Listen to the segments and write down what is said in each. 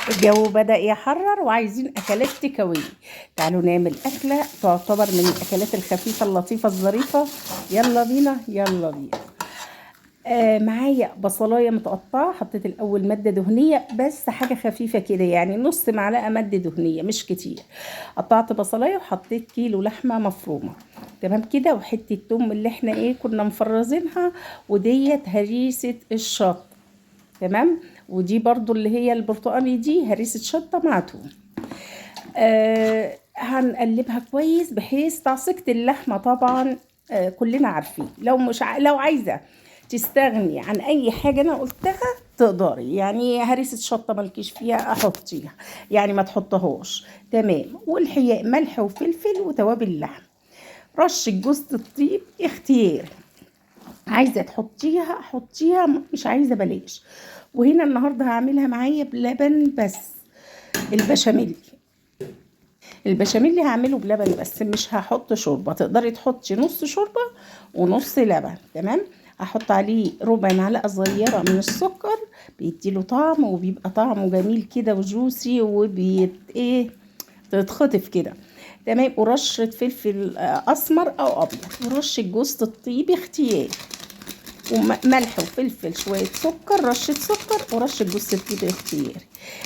الجو بدأ يحرر وعايزين أكلات تكاوي. تعالوا نعمل أكلة تعتبر من الأكلات الخفيفة اللطيفة الظريفة. يلا بينا يلا بينا. معايا بصلاية متقطعة، حطيت الأول مادة دهنية بس حاجة خفيفة كده، يعني نص معلقة مادة دهنية مش كتير. قطعت بصلاية وحطيت كيلو لحمة مفرومة، تمام كده، وحتة توم اللي احنا كنا مفرزينها، وديت هريسة الشطة، تمام، ودي برضو اللي هي البرتقاني دي هريسة شطة مع توم. هنقلبها كويس بحيث تعصيقة اللحمة طبعا، كلنا عارفين. لو مش لو عايزة تستغني عن اي حاجة انا قلتها تقدري، يعني هريسة شطة مالكيش فيها احطيها، يعني ما تحطهاش، تمام. والحياء ملح وفلفل وتوابل اللحم، رشة جوزة الطيب اختياري، عايزة تحطيها حطيها، مش عايزة بلاش. وهنا النهاردة هعملها معايا بلبن بس، البشاميل. البشاميل هعمله بلبن بس، مش هحط شوربة، تقدري تحطي نص شوربة ونص لبن، تمام. هحط عليه ربع معلقة صغيرة من السكر، بيديله طعم وبيبقى طعمه جميل كده وجوسي وبيت ايه تتخطف كده، تمام. ورشة فلفل اسمر او ابيض، ورشة جوزة الطيب اختياري، وملح وفلفل، شوية سكر، رشة سكر، ورشة جوز الطيب اختياري.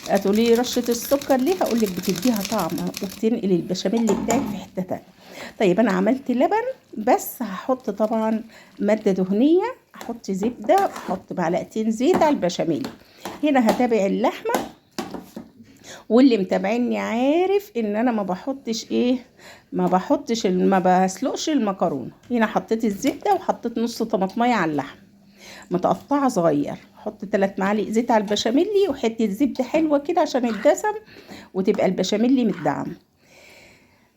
هتقولي لي رشة السكر ليه؟ هقول لك بتديها طعم وبتنقل البشاميل بتاعك في حتة تانية. طيب انا عملت لبن بس، هحط طبعا مادة دهنية، هحط زبدة، هحط معلقتين زيت على البشاميل. هنا هتابع اللحمة، واللي متابعيني عارف ان انا ما بحطش ايه، ما بحطش ما بسلقش المكرونة. هنا حطيت الزبدة وحطيت نص طماطمية على اللحم متقطعة صغير، حط 3 معالق زيت على البشاميلي وحتة زبدة حلوة كده عشان الدسم وتبقى البشاميلي متدعم.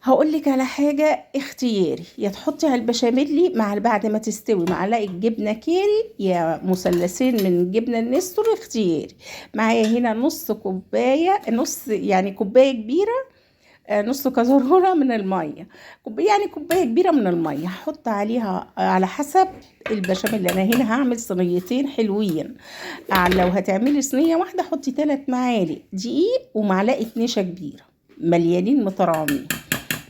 هقول لك على حاجة اختياري، يا تحطي على البشاميلي مع بعد ما تستوي معلقة جبنة كيري، يا مثلثين من جبنة النستور اختياري. معايا هنا نص كوباية، نص يعني كوباية كبيرة، نص كزرورة من المية، يعني كوباية كبيرة من المية. هحط عليها على حسب البشاميل. أنا هنا هعمل صينيتين حلوين، لو هتعملي صينية واحدة حطي 3 معالق دقيق ومعلقة نشا كبيرة مليانين مطرعمين.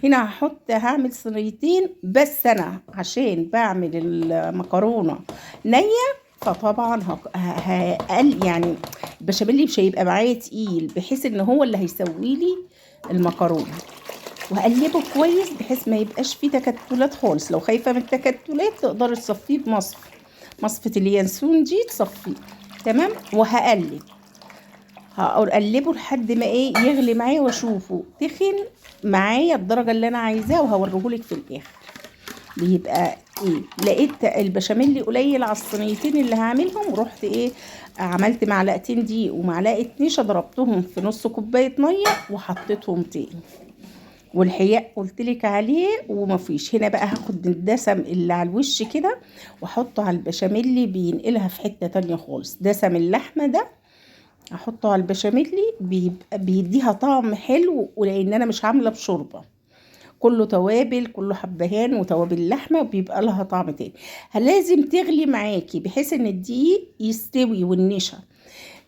هنا هعمل صينيتين بس، أنا عشان بعمل المكرونة نية فطبعا هقل يعني البشاميل مش هيبقى معايا تقيل، بحيث ان هو اللي هيسوي لي المكرونة. وهقلبه كويس بحيث ما يبقاش فيه تكتلات خالص. لو خايفة من التكتلات تقدري تصفيه بمصفى، مصفة اليانسون دي تصفيه، تمام. وهقلب، هقلبه لحد ما يغلي معايا واشوفه تخن معايا الدرجة اللي انا عايزاها، وهوريهولك في الاخر بيبقى ايه. لقيت البشاميل قليل على الصينيتين اللي هعملهم، رحت عملت معلقتين دقيق ومعلقة نشا، ضربتهم في نص كوباية مية وحطيتهم تاني. والحياء قلتلك عليه ومفيش. هنا بقى هاخد الدسم اللي على الوش كده واحطه على البشاميل، بينقلها في حتة تانية خالص. دسم اللحمة ده احطه على البشاميل بيديها طعم حلو، ولان انا مش عامله بشوربه، كله توابل، كله حبهان وتوابل لحمه، بيبقى لها طعم تاني. لازم تغلي معاكي بحيث ان الدقيق يستوي والنشا.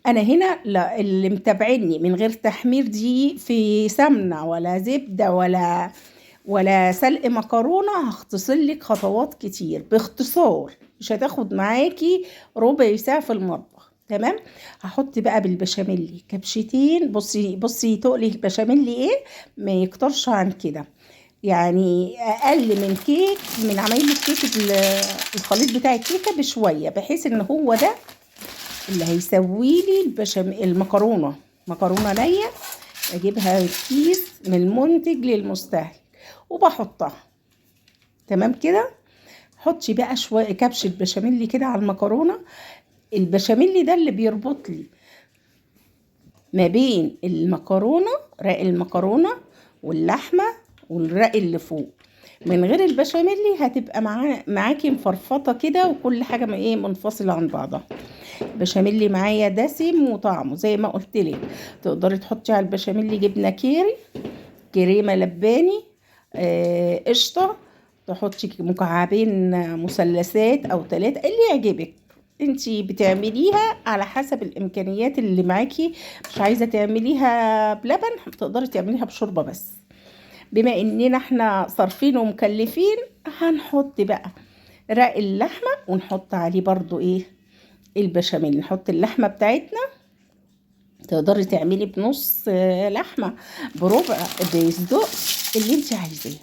انا هنا لا، اللي متابعيني من غير تحمير دقيق في سمنه ولا زبده ولا سلق مكرونه، هختصر لك خطوات كتير باختصار، مش هتاخد معاكي ربع ساعه في المطبخ، تمام. هحط بقى بالبشاميل كبشتين. بصي تقلي البشاميل ما يكترش عن كده، يعني اقل من كيك، من عمايل الكيك الخليط بتاع الكيكه بشويه، بحيث ان هو ده اللي هيسوي لي المكرونه. مكرونه نيه اجيبها الكيس من المنتج للمستهلك وبحطها، تمام كده. حطي بقى شويه كبشه بشاميل كده على المكرونه. البشاميل ده اللي بيربط لي ما بين المكرونه، رق المكرونه واللحمه والرق اللي فوق. من غير البشاميل هتبقى معاكي مفرفطه كده، وكل حاجه منفصله عن بعضها. البشاميل معايا دسم وطعمه زي ما قلت لك. تقدري تحطي على البشاميل جبنه كيري، كريمه لباني، قشطه، تحطي مكعبين مثلثات او 3 اللي يعجبك. انتي بتعمليها على حسب الامكانيات اللي معاكي. مش عايزه تعمليها بلبن تقدري تعمليها بشوربه بس. بما اننا احنا صارفين ومكلفين هنحط بقى رق اللحمة ونحط عليه برضو ايه البشاميل. نحط اللحمة بتاعتنا، تقدري تعملي بنص لحمه، بربع، بصدق، اللي انت عايزاه.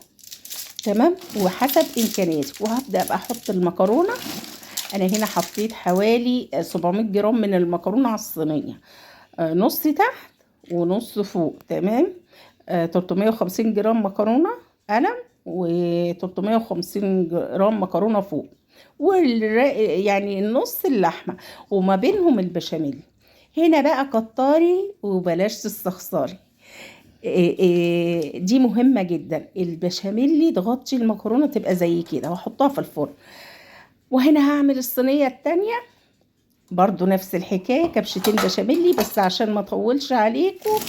تمام، وحسب امكانياتك. وهبدا بقى احط المكرونه. انا هنا حطيت حوالي 700 جرام من المكرونه على الصينية، نص تحت ونص فوق. تمام، 350 جرام مكرونه قلم و350 جرام مكرونه فوق، يعني النص اللحمة وما بينهم البشاميل. هنا بقى كتري وبلاش تستخسري، دي مهمة جدا. البشاميل تغطي المكرونه تبقى زي كده، واحطها في الفرن. وهنا هعمل الصينية التانية برضو نفس الحكاية، كبشتين بشاميلي، بس عشان ما اطولش عليكم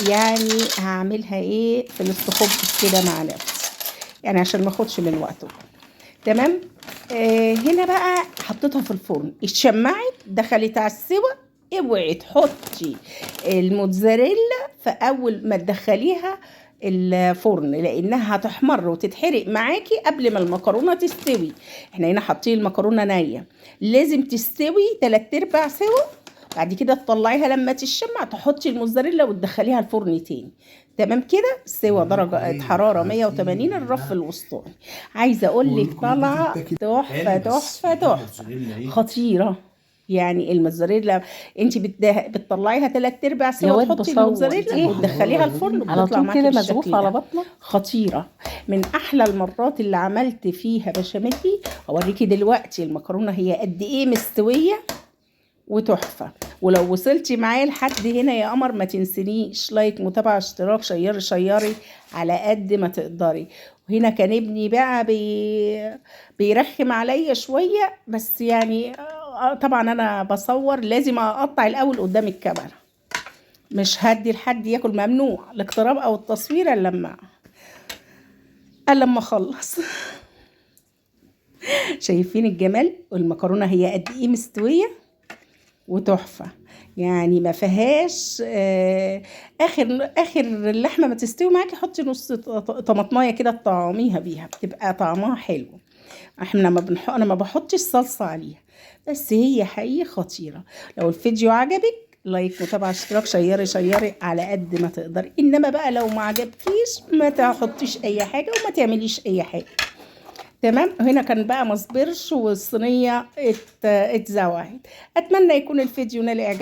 يعني هعملها ايه في الاستخبص كده مع نفسي، يعني عشان ما اخدش من وقتكم. تمام. هنا بقى حطيتها في الفرن، اتشمعت، دخلت على السوا. اوعي تحطي الموتزاريلا في اول ما تدخليها الفرن، لانها هتحمر وتتحرق معاكي قبل ما المكرونه تستوي. احنا هنا حاطين المكرونه نيه، لازم تستوي 3/4 سوا، بعد كده تطلعيها لما تتشمع تحطي الموتزاريلا وتدخليها الفرن تاني. تمام كده، سوا درجه حرارة 180 الرف الوسطاني. عايزه اقول لك طالعه تحفة تحفة تحفة، خطيرة. يعني الموتزاريلا انت بتطلعيها 3/4 سوا، تحطي الموتزاريلا إيه؟ وتدخليها الفرن على طول كده مزروف على بطنك. خطيرة، من احلى المرات اللي عملت فيها بشاميلي. اوريكي دلوقتي المكرونه هي قد ايه مستوية وتحفه. ولو وصلتي معايا لحد هنا يا قمر ما تنسينيش like، متابعه، اشتراك، شيري شيري على قد ما تقدري. وهنا كان ابني بقى بيرخم عليا شوية، بس يعني طبعا انا بصور لازم اقطع الاول قدام الكاميرا، مش هدي لحد ياكل، ممنوع الاقتراب او التصوير الا لما اخلص. شايفين الجمال؟ والمكرونه هي قد ايه مستوية وتحفه، يعني ما فيهاش اخر اللحمة ما تستوي معاكي حطي نص طماطمايه كده تطعميها بيها، بتبقى طعمها حلو. احنا ما انا ما بحطش صلصه عليها، بس هي حقيقي خطيرة. لو الفيديو عجبك like، متابعه، اشتراك، شيري شيري على قد ما تقدري. انما بقى لو ما عجبكيش ما تحطيش اي حاجة وما تعمليش اي حاجة. تمام. هنا كان بقى ما صبرش والصينيه اتزوعت. اتمنى يكون الفيديو نال اعجابكم.